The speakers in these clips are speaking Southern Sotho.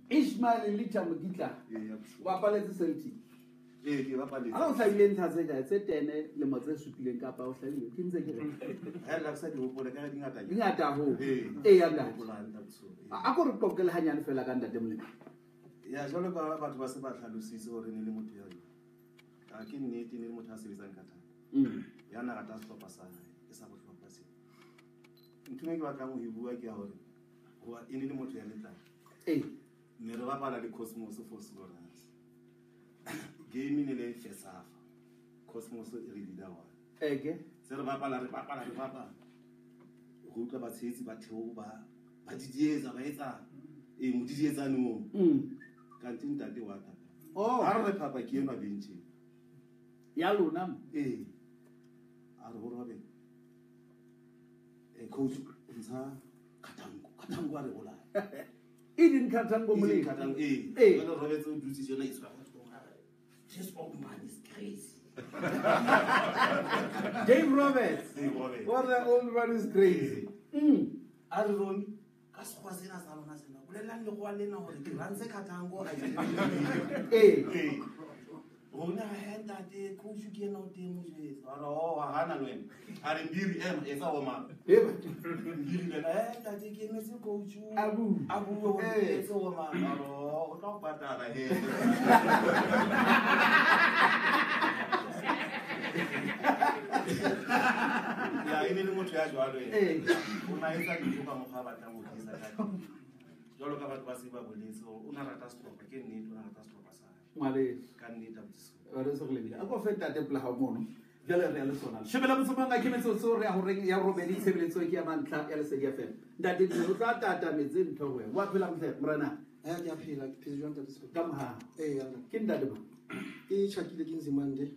Ishmael Lita Mokitla bapaletse Celtic. Ee, ke bapaletse. Ala o hlahile ntlha tse kae tse tene lemo tse supileng kapa o hlahile ke ntse ke re Ha la sa di hopola ka di ngata. Di ngata haholo. Ee. Ee, ya ntate. Hopola ntate so. A ko re qoqele hanyane fela ka ntate Molemo. Ya jwalo ka batho ba se ba hlalositse hore ne le motho ya jwang. A ke nnete ne le motho a sebetsang ka thata. Ya na rata sehlopha sa hae, ke sa bohlokwa seo. Ntho e ke batlang ho e bua ke ya hore hoba e ne le motho ya letlalo. Ee. Ne re bapala le Cosmos for Florence. Game ne le Fesafa. Cosmos e re leader one. Eke. Se re bapala re bapala re bapala. Re utlwa batshehetsi ba theo ba ba didietsa ba etsa ee modidietsane oo. Kante ntate wa ka. Oh. Ha re phapa ke enwa bencheng. Ya lona mo? Ee. A re ho Robert. Coach ntsha Khatango. Khatango a re bolaya. Eden Khatango Eden Molemo. Khatango, ee. Ee. Jwale Robert o dutse tjena e tshwara. This old man is crazy. Dave Roberts. Dave Roberts. What the old man is crazy. A re Romy, ka sekgowa sena sa lona sena, bolellang lekgowa lena hore ke rantse Khatango a Ee. Ee. Rona he ntate, coach ke yena o teng mo jwetsa. A re, oh, ha hana le wena. A re, Mbiri, ema, etsa warm up. Eba. Mbiri le yena, he ntate, ke emetse coach. A bue. A bue hore ke Ee. etse warm up. A re, oh, o tla o patala he. Ya, e ne le motho ya jwalo yena. Ee. O na etsa dintho ka mokgwa a batlang ho di etsa ka teng. Jwalo ka batho ba se ba boletse hore o na rata sehlopha, ke nnete, o na rata sehlopha sa hae. Ngwaneso. Ka nnete, abuti Solo. Ngwaneso re lebile. A ko fe ntate pela hao mono. Jwale re ya le sona. Shebela motsomong a ke metsotso re ya horeng ya robedi tshebeletso ke ya mantlha ya Lesedi FM. Ntate Dimo, o tla tatametse ntho ho wena. Wa phela mohle, morena? Eh, ke a phela, ke phetse jwang ntate Solo? Ka mohau. Ee, ya ntate. Ke ntate mang? Ke tjhakile, ke Nzimande.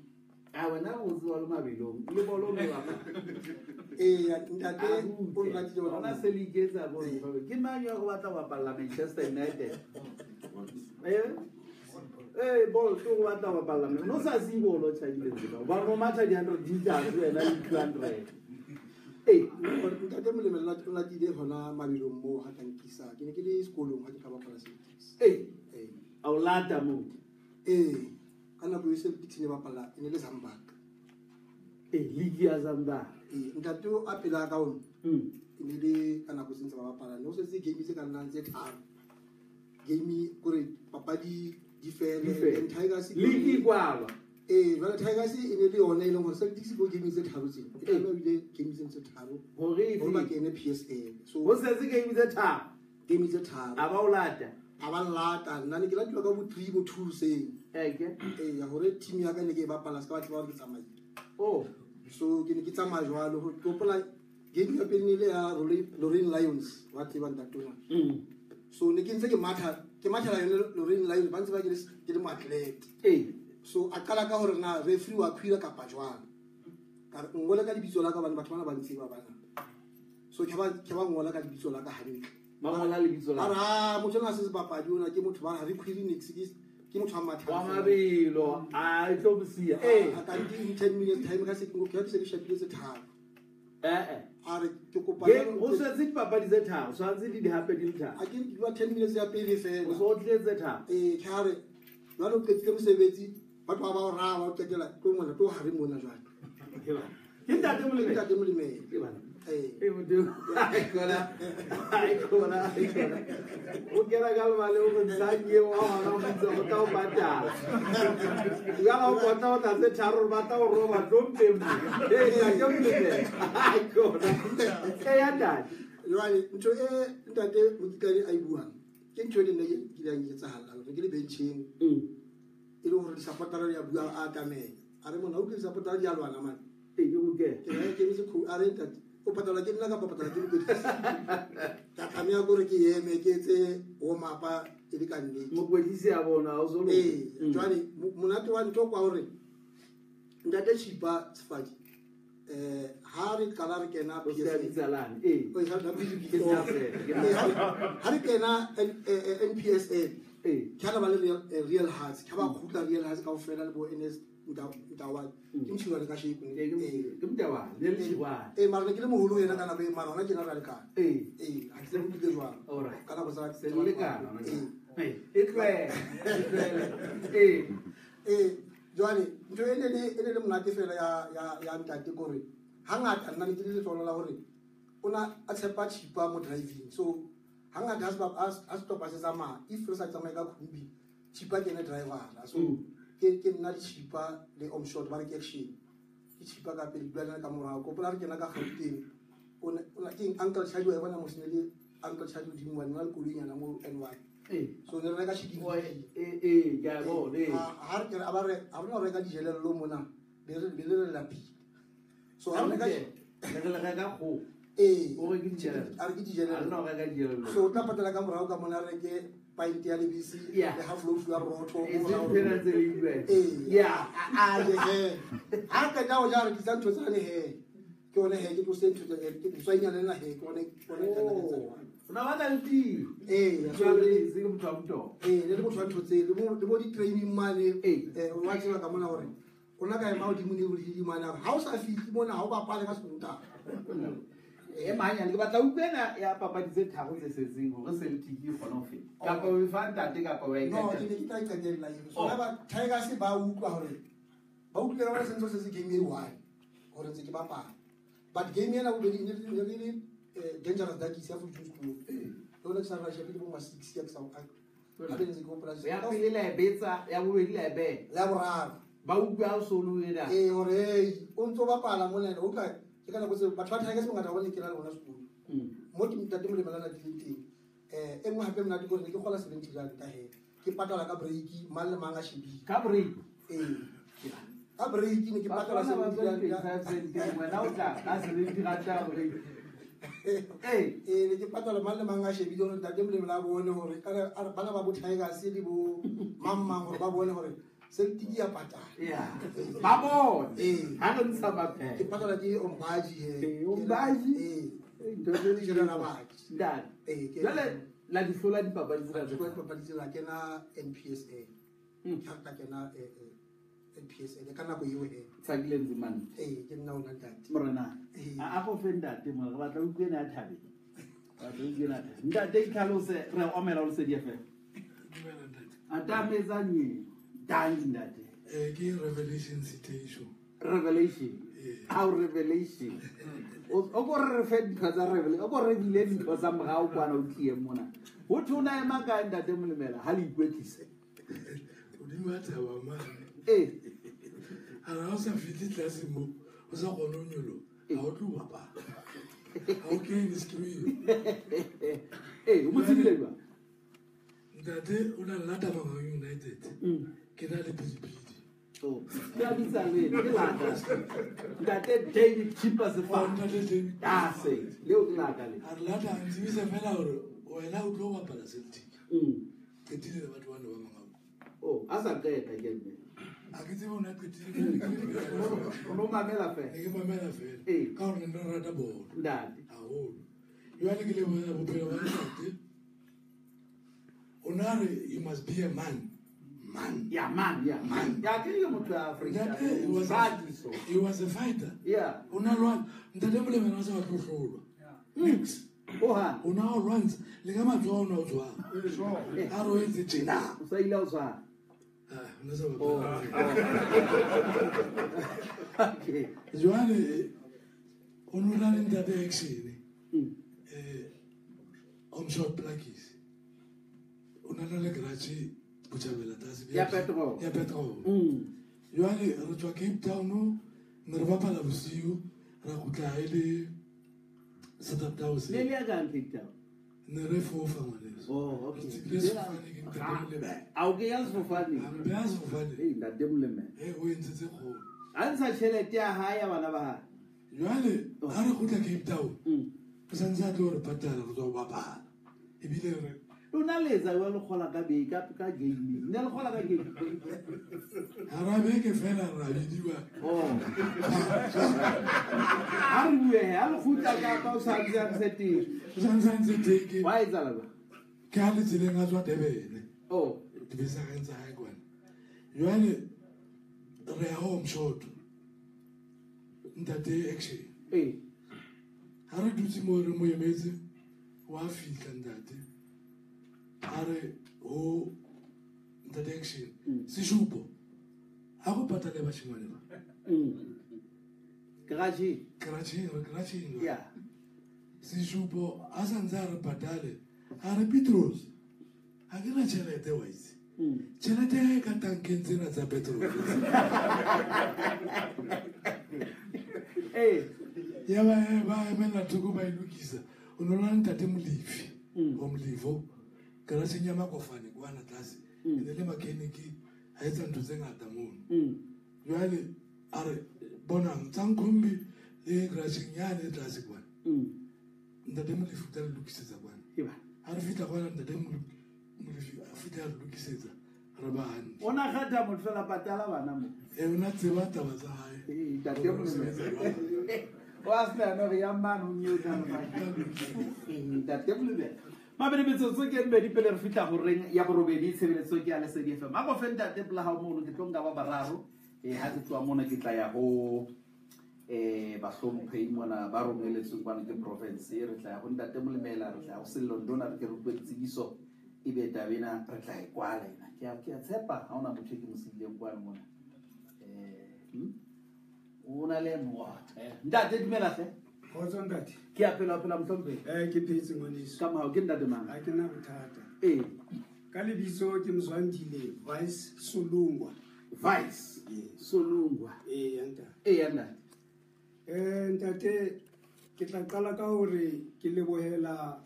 A wena o tseba le mabelong, le bolo le bapala. Ee, ya, ntate, A butle. o nratile hona Hona moo. se le iketsa bo Ee. ntho. Ke mang ya go batla ho bapalla Manchester United? Eh? Eh, bolo ke go batla ho bapalla Man- No sa se bolo tjhakile tsena. Ba no matha di 100 meters wena le 200. Ee. Ntate Molemo o latile hona mabelong moo ha ka nkisa. Ke ne ke le sekolong ha ke tla bapala Celtics. Ee. Ee. A o lata moo? Ee. Ka nako eo Celtics ne bapala, e ne le Zambak. Ee, league ya Zambak. Ee, ntate o a pela ka ono. E ne le ka nako tse ntse ba bapala. Ne ho setse game tse ka nnang tse tharo. Game kore papadi di fele. Di fele. And Tigers ke League e kwalwa. Ee, jwale Tigers e ne le yona e leng hore Celtics ko game tse tharo tsena. E Ee. tlameha o ile game tse tharo. Hore e Hore ba fele. kene PSL. So Ho setse game tse tharo. Game tse tharo. A ba o lata. A ba lata. Nna ne ke latiwa ka bo 3 bo 2 hoseng. Eke. Ee, ya hore team ya ka ne ke e bapala, se ka batla ba hore ke tsamaile. Oh. So ke ne ke tsamaya jwalo, ke hopola game ya pele ne le ya Lorraine Lions, wa tseba ntate ona. So ne ke ntse ke matha, ke mathela yone Lorraine Lions, ba ntse ba ke le moathlete. Ee. So a qala ka hore na referee wa khwira kapa jwang. Ka re ngole ka lebitso la ka hobane batho bana ba ntseba bana. So ke ba ngola ka lebitso la ka hantle. Ba ngola lebitso la Ba re, ah, motho ona ha se sebapadi ona, ke motho ba re ha re khwiri niks, ke motho wa mathata. Wa mabelo, a e tlo bosiya. Ee. A ka nke in 10 minutes time ka se ke ke se ke shapile tse tharo. Eh, eh. A re ke kopa Ke jwalo ho ntse setse dipapadi tse tharo, tshwanetse di di hape di le tharo. A ke ke bua 10 minutes ya pele fela. O so tletse tse tharo. Ee, ke ha re jwale o qetile mosebetsi, batho ba ba o raya, ba o qetela, tlo mona, tlo hare mona jwale. Ke bana. Ke ntate Molemo. Ke ntate Molemo. Ke bana. Ee. Ee, modimo. Ai, khona. Ai, khona, ai, khona. O kena ka lebale, o re ntshang eo, wa hona o bitsa, o tla o patala. Jwale o potla o tla tse tharo, ba tla o roba, tlo mpeng mo. Ee, ntate Molemo. Ai, khona. Ee, ya ntate. Jwale, ntho e ntate Mokitlane a e buang, ke ntho e le nna ke kileng ya etsahala, hore ke le bencheng. E le hore di-supportera di a bua, a atamela. A re monna, o utlwe di-supportera di a lwana mane. Ee, ke bokela. Ke re, ke emetse a re ntate, o patala ke nna kapa patala ke mokwetlisi? Ka tlameha ke hore ke eme, ke etse warm up-a e le ka nnete. Mokwetlisi a bona, ha o so loke. Ee, jwale, monate wa ntho kwa hore ntate Chipa Sefadi, ha re qala re kena O se a P S L. bitsalane, ee. O e sa bitsa Ke nna fela, ke nna Ee, ha re kena NPSL, Ee. ke ha re ba le Real Hearts, ke ha ba kgutla Real Hearts kaofela le bo NS Ntawane. Ke Motshilwane ka sheko, ne. Ee, ke Motshilwane, ke Motshilwane, le Leshibane. Ee, mara ne ke le moholo ho yena ka nako e, mara hona tjena re a lekana. Ee. Ee, ha ke tsebe ho bile jwang. All right. Ka nako tsa Se le lekana, hona Ee. jwale. E tlohele. Ee. Ee, jwale ntho e ne le monate fela ya ntate kore hangata nna ne ke le lehlohonolo la hore o na a tshepa Chipa mo driving. So hangata ha sehlopha se tsamaya, if re sa tsamaye ka khumbi, Chipa ke ene driver. So ke nna le Chipa le Omshot ba re ke action. Ke Chipa ka pele, dula le ka morao. Ke hopola re kena ka Gauteng, o na ke Uncle Chadi wa e bona mos ne le Uncle Chadi hodimo wa nna le koloinyana mo N1. So ne re reka chicken. Ee, ke a bona, ee. Ha re kena, a ba re, ha rona ho reka dijelello mona, be re lapile. So ha re reka Le re reka kgoho. Ee. O reke dijelello. A re ke dijelello. Ha rena ho reka dijelello. So o tla patala ka morao ka mona, re reke pint ya lebese, le half loaf ya borotho. E seng tsena tse le utlwela. Ee. Yeah. A je he. Ha re qeta ho ja, re tlisa ntho tsane he. Ke yone he, ke tlose ntho tse, ke letswainyana lena he, ke yone, ke yone ke tla etsa. O na batla le tiro. Ee, so le se ke motho wa motho. Ee, le motho wa ntho tse, le bo di-training mane. Ee. Wa tseba ka mona hore o na ka ema hodimo ne hodimo mane, ha o sa fihle mona, ha o bapale ka Sontaha. E mahanyane, ke batla utlwa ena ya papadi tse tharo tse setseng hore Celtic e kgone ho feta. Kapa o e fa ntate kapa wa e No, qetella. ke ne ke tla e qetella eo. So Oh. ha ba Tigers ba utlwa hore ba utlwile ka bona sentse se se game e one hore ntse ke bapala. But game ena bobedi ne le le dangerous Duckies ya Fortune School. Le hona ke sa ra shebile bo ma 6 ya ke sa hape ntse ke hopola Ya pele la e betsa, ya bobedi la e beha. La boraro. Ba utlwa ha o so lo ena. Ee, hore hey, o ntso bapala mona, o utlwa ke ka nako tseo batho ba Tigers bongata ba bona ke na le bona sekolo. Mo ke ntate Molemela a tlileng teng. E nngwe hape monate ke hore ne ke kgola 70 rand he. Ke patala ka break, mang le mang a shebile. Ka break? Ee. Ka break ne ke patala Ba 70 tswa rand. 25 cent, wena o tla ka 70 rand ya break. Ee. Ee, ne ke patala mang le mang a shebile hore ntate Molemela a bone hore kana bana ba bo Tigers le bo mang mang hore ba bone hore Celtic ya patala. Yeah. Ba bone. Ee. Ha re ntsha maphelo. Ke patala ke Ombaji he. Ee, Ombaji. Ee. Ntho tse Ke jela batho. Ntate. Ee, ke Jwale la di hlola dipapadi tsena tse. Hlola dipapadi tsena, kena NPSA. Ha ka kena, NPSA ka nako eo he. Tsakile Nzimande. Ee, ke nna ona ntate. Morena. Ee. A go fe ntate mo, re batla utlwe ena ya thabeng. Re batla utlwe ena ya thabeng. Ntate itlhalose, re omela o Lesedi FM. Dumela ntate. Atametsa nyeng. Danki ntate. Ke Revelation Citation. Revelation. Ee. How revelation. O ko re fe dintho tsa revelation, o ko re bile dintho tsa morao kwana o tlie mona. Ho thwe o na ema kae ntate Molemela ha le ikwetlisa? Hodimo ha thaba mane. Ee. A re ha o sa fihle tlase mo, o sa kgone ho nyoloha, ha o tlo bapala. Ha o kene screen. Ee, o mo tsebile jwang? Ntate o na lata Mangaung United. Ke na le Bidibidi. Oh, ke a bitsa le, ke laka. Ntate David Chippa Sefane. Oh, ntate David. Ah, se. Leo ke laka le. A re lata, a ntsebisa fela hore wena o tlo bapala Celtic. Qetile le batho bana ba Mangaung. Oh, a sa qeta ke nne. A ke tsebe o na qetile ke ne ke O no mamela fela. Ne ke mamela fela. Ee. Ka hore ne re rata bolo. Ntate. Haholo. Jwale ke lebohela bophelo ba ntate. O na re you must be a man. Man. Yeah, man, yeah. Man. Yeah, ke le motho wa Afrika. Ntate, Mosadi so. he was a fighter. Yeah. O na lwana. Ntate Molemela o sa batle ho hlolwa. Nix. O ha. O na o lwantsha le ka matsoho o na o tshwara. A re o etse tjena. O sa ile o tshwara. Ah, o na sa bapala. Oh. Okay. Jwale o no na le ntate action. Omshot Plakis. O na le garage Bochabela tlase. Ya petrol. Ya petrol. Jwale re tswa Cape Town, ne re bapala bosiu, ra kgutla e le Saturday hoseng. Ne le ya kang Cape Town? Ne re fofa ngwaneso. Oh, okay. Re tsebile sefofane ke ntate Molemela. A o ke ya sefofane? A mpeya sefofane. Ee, ntate Molemela. Ee, o entse tse kgolo. A ntsha tjhelete ya hae ya bana ba hae. Jwale, ha re kgutla Cape Town, o santse a tlo re patala re tswa ho bapala. Ebile re Lona le etsa jwang le kgola ka be, ka game? Ne le kgola ka game? Hara beke fela ra bidiwa. Oh. Ha re bue, ha le kgutla ka o sa ntse a ntse teng. O sa ntse a ntse teng ke. Wa etsahala jwang? Ke ha le tseleng a tswa Durban. Oh. Dibese tsa hae tsa hae kwana. Jwale re ya home short. Ntate action. Ee. Ha re dutse moo re mo emetse, wa fihla ntate. A re ho ntate Action seshupo a go patale bashimane ba garage garage yeah seshupo a santse a re patale a re Petros a ke na tšhelete wa itse tšhelete ya e ka tankeng tsena tsa petrol ya ba emela thoko ba e lokisa o no na ntate Molefi o Molefo garageng ya Makofane kwana tlase e ne le mechanic a etsa ntho tse ngata mono jwale a re bonang tsang khombi le garageng yane tlase kwana ntate Molefi o tla le lokisetsa kwana ha re fihla kwana ntate Molefi a fihla a re lokisetsa re ba hantle o na kgatha motho fela patala bana mo e o na tseba taba tsa hae ntate Molefi o a sena no ya man o nyota ntate Molefi mabedi metsotso ke mmedi pele re fihla horeng ya borobedi tshebeletso ke ya Lesedi FM a go fe ntate pola hao mono ke tlo nka ba bararo ha ke tloha mona ke tla ya ho bahlomphehi mona ba romeletsweng kwana ke province re tla ya ho ntate Molemela re tla ya ho Sello Ndona re ke re utlwe ditsebiso ebe taba ena re tla e kwala ena ke a tshepa ha hona motho e ke mo siileng kwano mona o na le ntate dumela hle. Kgotso ntate. Ke a phela phela mohlomphehi. Ke phetse ngwaneso. Ka mohau ke ntate mang? Ha ke na bothata. Ka lebitso ke Mzwandile Vice Solungwa. Vice Solungwa. Ntate. Ntate. Ntate ke tla qala ka hore ke lebohela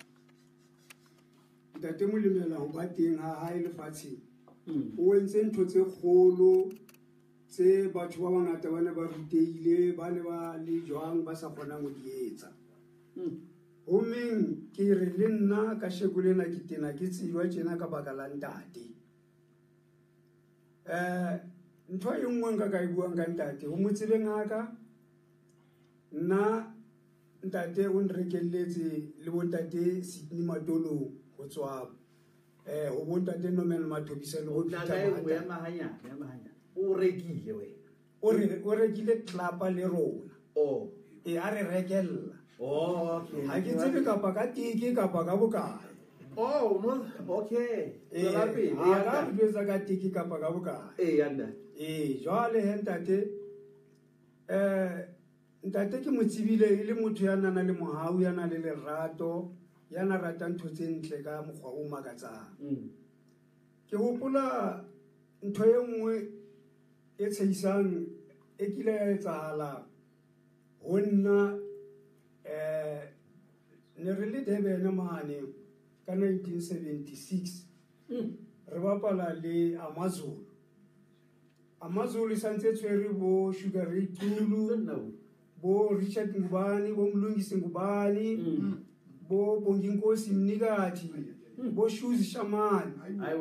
ntate Molemela ho ba teng ha hae lefatsheng. O entse ntho tse kgolo tse batho ba bangata ba ne ba rutehile ba ne ba le jwang ba sa kgonang ho di etsa. Hommeng ke re le nna ka sheko lena ke tena ke tsejwa tjena ka baka la ntate. Ntho e nngwe nka ka e buang ka ntate ho mo tsebeng haka nna ntate o nrekelletse le bontate Sydney Matolong ho tswa ho bontate Norman Mathobisa le ho Peter Mahanya. O rekile wena. O rekile tlapa le rona. A re rekella. Okay. Ha ke tsebe kapa ka teke kapa ka bokae. Oh no, okay. Tswela pele. Ha re jwetsa ka teke kapa ka bokae. Ntate. Jwale he ntate ntate ke mo tsebile e le motho ya nang le mohau ya nang le lerato ya na rata ntho tse ntle ka mokgwa o makatsang. Ke hopola ntho e nngwe e tshehisang e kile ya etsahala ho nna ne re le Durban mane ka 1976 re bapala le AmaZulu. AmaZulu santse tshwere bo Sugar Ray Xulu bo Richard Ngubane bo Mlungisi Ngubane bo Bonginkosi Mnikathi bo Shoes Shamani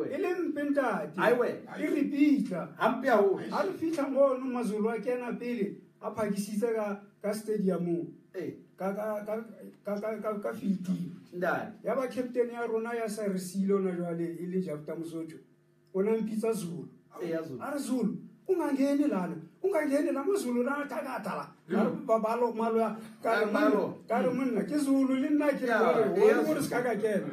e le mpe ntate e re pitla hampe haholo ha re fihla mono Mazulu a kena pele a phakisitse ka stadium ka fiti ya ba captain ya rona ya sa re sile ona jwale e le Jafta Mosotho o na mpitsa Zulu a re Zulu ungangeni lana ungangeni la Mazulu la thakatha la ba balo malo ka re monna ke Zulu le nna ke re o re ska ka kena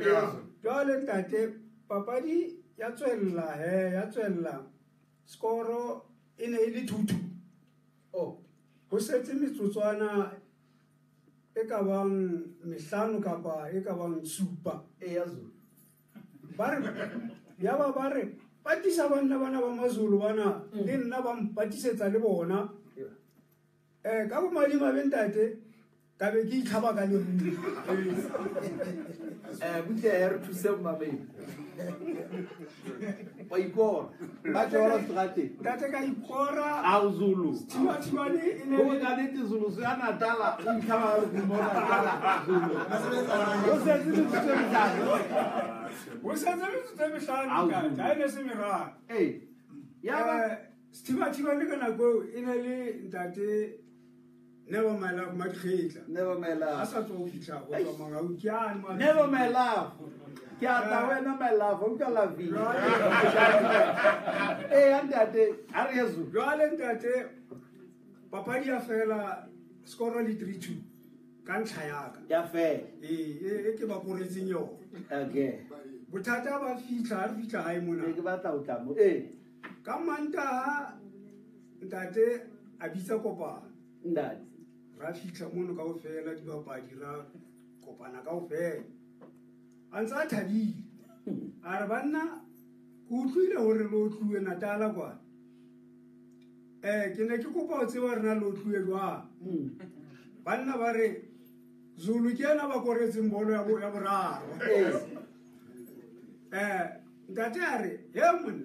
jwale ntate papadi ya tswella skoro e ne e le 2-2 ho setse metsotswana e ka bang mehlano kapa e ka bang supa Zulu ba re ya ba re patisa banna bana ba Mazulu bana le nna ba mpatisetsa le bona ka bomadima be ntate ka be ke itlhaba ka lerumo butle ya re thuse mmamedi wa ikora ba tswela strateng ntate ka ikora a Zulu thibathibane e ne go ka nete Zulu se ya Natala o itlhaba ka lerumo Natala Zulu o setse metsotso e mehlano o setse metsotso e mehlano ntate ha e ne se meraro ya ba Sethibathibane ka nako eo e ne le ntate Never my love, Madkhetla. Never my love. A sa tswa ho fihla ho tswa Mangaung ke ane Never my love. Ke a tla wena my love, o ka la vi. Ntate, a re Zulu. Jwale ntate papadi ya fela skoro le 3-2 ka ntlha ya ka. Ya fela. E ke ba koretseng yona. Okay. Bothata ba fitlha re fitlha hae mona. Ke batla o tla mo. Ka Mantaha ntate a bitsa kopano. Ntate. Ra fitlha mono kaofela dibapadi ra kopana kaofela. A ntse a thabile. A re banna ke utlwile hore le otluwe Natala kwana. Ke ne ke kopa ho tseba hore na le otluwe jwang. Banna ba re Zulu ke yena ba koretseng bolo ya boraro. Ntate a re he monna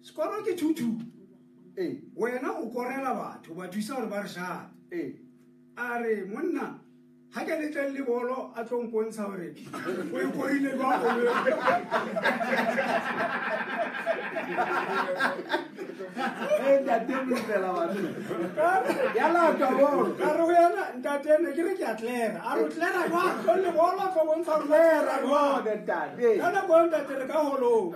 sekoro ke 2-2. Wena o korela batho ba thusa hore ba re shape. A re monna ha ke letle le bolo a tlo mpontsha hore o e korile jwang bolo. Ntate Molebela wa ya lata bolo. Ka re ho yena ntate ne ke re ke a tlera. A re o tlera jwang? Tlo le bolo a tlo bontsha hore tlera jwang. Ntate. Ka nako eo ntate re ka holong.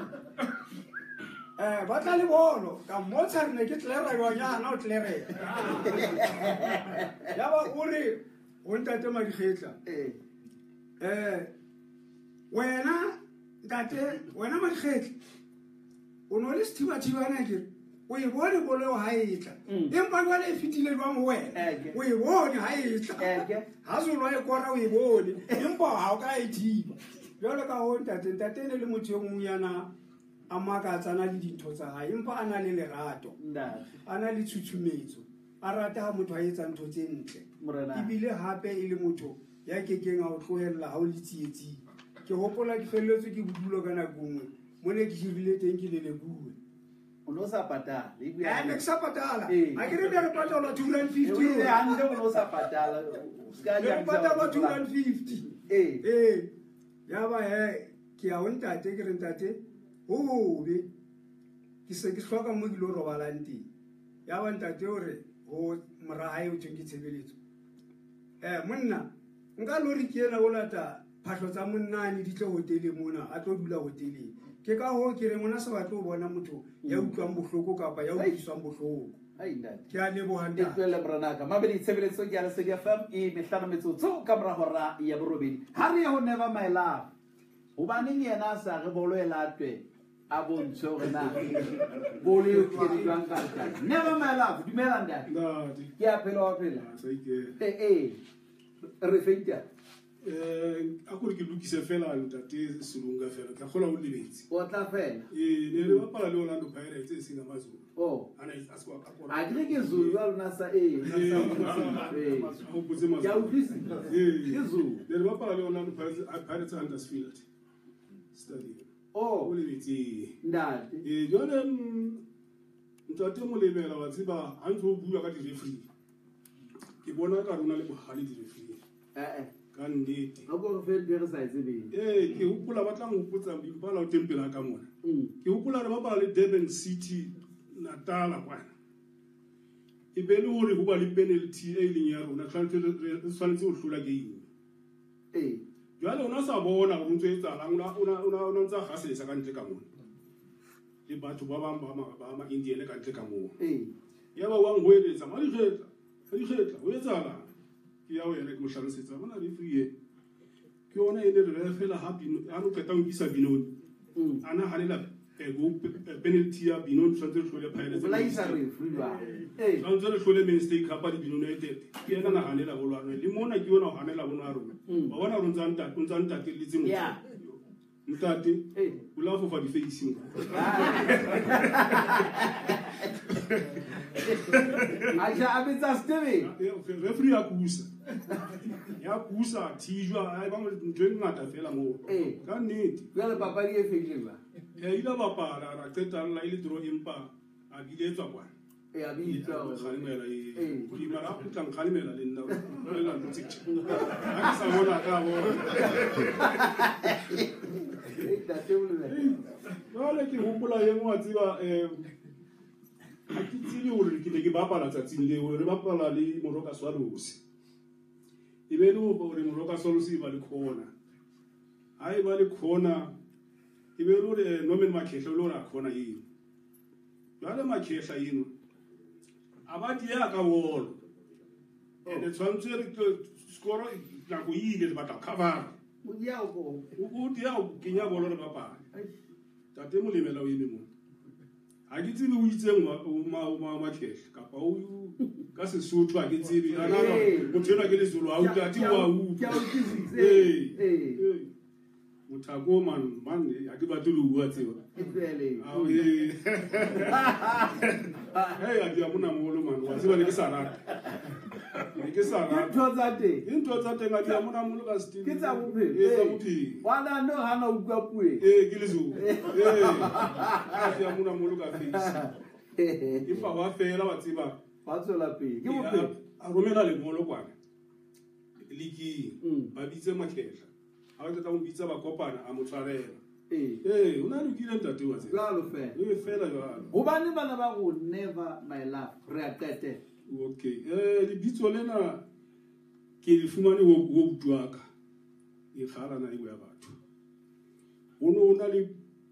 Ba tla le bolo ka mmontsha re ne ke tlera jwang ya hana o tlerela. Ya ba o re ho ntate Madikgetla. Wena ntate wena Madikgetla o no le sethibathibana ke o e bone bolo eo ha e tla. Empa jwale e fetile jwang ho wena? O e bone ha e tla. Ha Zulu a e kora o e bone empa ha o ka e thiba. Jwalo ka ho ntate ntate ne le motho e mong yana a makatsana le dintho tsa hae empa a na le lerato. A na le tshutshumetso. A rata ha motho a etsa ntho tse ntle. Ebile hape e le motho ya kekeng a o tlohella ha o le tsietsing. Ke hopola ke felletswe ke bodulo ka nako nngwe. Mo ne ke hirile teng ke lelekuwe. O no sa patala. Ne ke sa patala. A ke re re patala 250. O ile hantle o no sa patala. Re patala 250. Ya ba he ke ya ho ntate ke re ntate hobe ke se ke hloka mo ke lo robalang teng. Ya ba ntate o re ho mora hae o thweng ke tshebeletso. Monna nka lori ke ena o lata phahlo tsa monnane di tle hoteleng mona a tlo dula hoteleng. Ke ka hoo ke re ngwana se batle ho bona motho ya utlwang bohloko kapa ya utlwiswang bohloko. Ke a leboha ntate. E tlohelle morenaka. Mabedi tshebeletso ke ya Lesedi FM e mehlano metsotso ka mora hora ya borobedi. Ha re ye ho Never My Love. Hobaneng yena a sa re bolo e latwe a bontshe hore na bolo eo ke e jwang ka ntate. Never My Love, dumela ntate. Ntate. Ke a phela wa phela. Re feita. A kore ke lokise fela ntate Selunga fela ke kgola o lebetse. O tla fela. Ne re bapala le Orlando Pirates e seng Amazulu. Ana a se wa ka kora. A ke ke Zulu ya lona sa Hopotse Mazulu. Ke a utlwisisa. Ke Zulu. Ne re bapala le Orlando Pirates Huddersfield Stadium. O lebetse. Ntate. Jwale ntate Molebela wa tseba ha ntse o bua ka di-referee. Ke bona ka rona le bohale di-referee. Ka nnete. Ha ko re fe re sa e tsebeng. Ke hopola ba tla nhopotsa Impala o teng pela ka mona. Ke hopola re bapala le Durban City Natala kwana. E be le hore ho ba le penalty e leng ya rona tshwanetse re tshwanetse ho hlola game. Jwale ona sa bona hore ntse etsahalang ona ntsa gasetsa ka ntle ka mona. Le batho ba bang ba ma Indian ka ntle ka mona. Ya ba wa ngweletsa Madikgetla. Madikgetla ho etsahalang? Ke ya o yena ke mo hlalosetsa bona referee ke yona e ne re fela ha Bino ha no qeta ho isa Binoni. Ana hanela go penalty ya Binoni tshwanetse re hlole Pirates. Bolaisa referee ba. Tshwanetse re hlole Mainstay Cup le Bino United. Ke yena na hanela bolwana le mona ke yona ho hanela bona rona. Ba bona rona ntsa ntate o ntsa ntatelletse motho. Ntate o la fofa di facing. Aja a betsa Steven. Referee ya kusa. Ya kusa thijwa a ba ntho e ngata fela mo. Ka nnete. Jwale papadi e fedile ba. Ile bapala ra qetella ile draw empa a biletswa kwana. A bitswa kgalemela e. Ke mara o tla nkgalemela le nna. Re la ntse. Ha ke sa bona ka bona. Ntate Molebela. Jwale ke hopola e nngwe wa tseba ha ke tsebe hore ke ne ke bapala tsatsing leo re bapala le Moroka Swallows. E be le hore Moroka Swallows e ba le corner. Ha e ba le corner e be le hore Norman Makhehla o le hore a corner eo. Jwale Makhehla eno a ba dia ka bolo. Ene tshwanetse re score nako e ile re batla cover. O dia o O dia o kenya bolo re bapala. Tate Molemela o eme mona. Ha ke tsebe o itseng wa Makhehle kapa o ka Sesotho ha ke tsebe. Ana motho enwa ke Lezulu ha utlwe athe wa utlwa. Ke a utlwisisa. Ee. Mothako man ha ke batle le ho bua tseba. E tlohele. Ao ee. Hey, a dia mona moholo man, wa tseba ne ke sa rata. Ne ke sa rata. Ke ntho tsa teng. Ke ntho tsa teng a dia mona moholo ka setini. Ke tsa bophelo. Ee, tsa bophelo. Wa na no hana utlwa puo e. Ee, ke Lezulu. Ee. A dia mona moholo ka face. Empa wa fela wa tseba. Wa tswela pele. Ke bophelo. A romela lengolo kwana. Liking. Ba bitse Makhehle. Ha ba qeta ho bitsa ba kopana a mo tshwarela. Ee, o na lokile ntate wa tseba. Jwalo fela. Ee, fela jwalo. Hobane bana ba go never my love re a qetela. Okay. Lebitso lena ke le fumane ho buti wa ka. E kgala na e ya batho. Ho no na le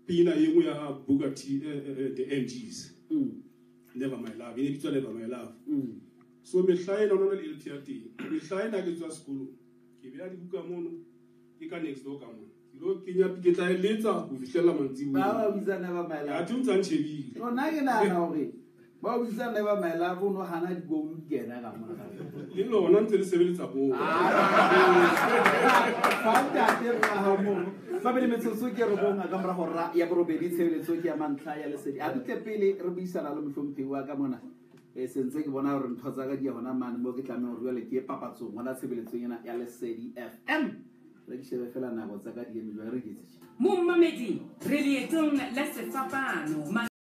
pina e nngwe ya Booker T the MGs. Never my love. E ne bitswa Never my love. So mehla ena ona le LP ya teng. Mehla ena ke tswa sekolong. Ke beha dibuka mono. Ke ka next door ka mona. Ke lo kenya ke tla eletsa ho fihlela mantsiboya. Ba bitsa Never my love. Athe o ntsa ntshebile. No nna ke nahana hore ba bitsa Never my love o no hana dikolo di kena ka mona. Le lona ntse le sebeletsa moo. Fa ntate ra ha mono. Ba bele metsotso ke re bonga ka mora hora ya borobedi tshebeletso ke ya mantlha ya lesedi. A tle pele re buisana le mohlomphehi wa ka mona. E sentse ke bona hore ntho tsa ka di ya hona mane mo ke tlameha hore jwale ke papatsong hona tshebeletsong ena ya Lesedi FM. Re ke shebe fela nako tsa ka di eme jwang re ke tse. Mommamedi re leetong la sefapano.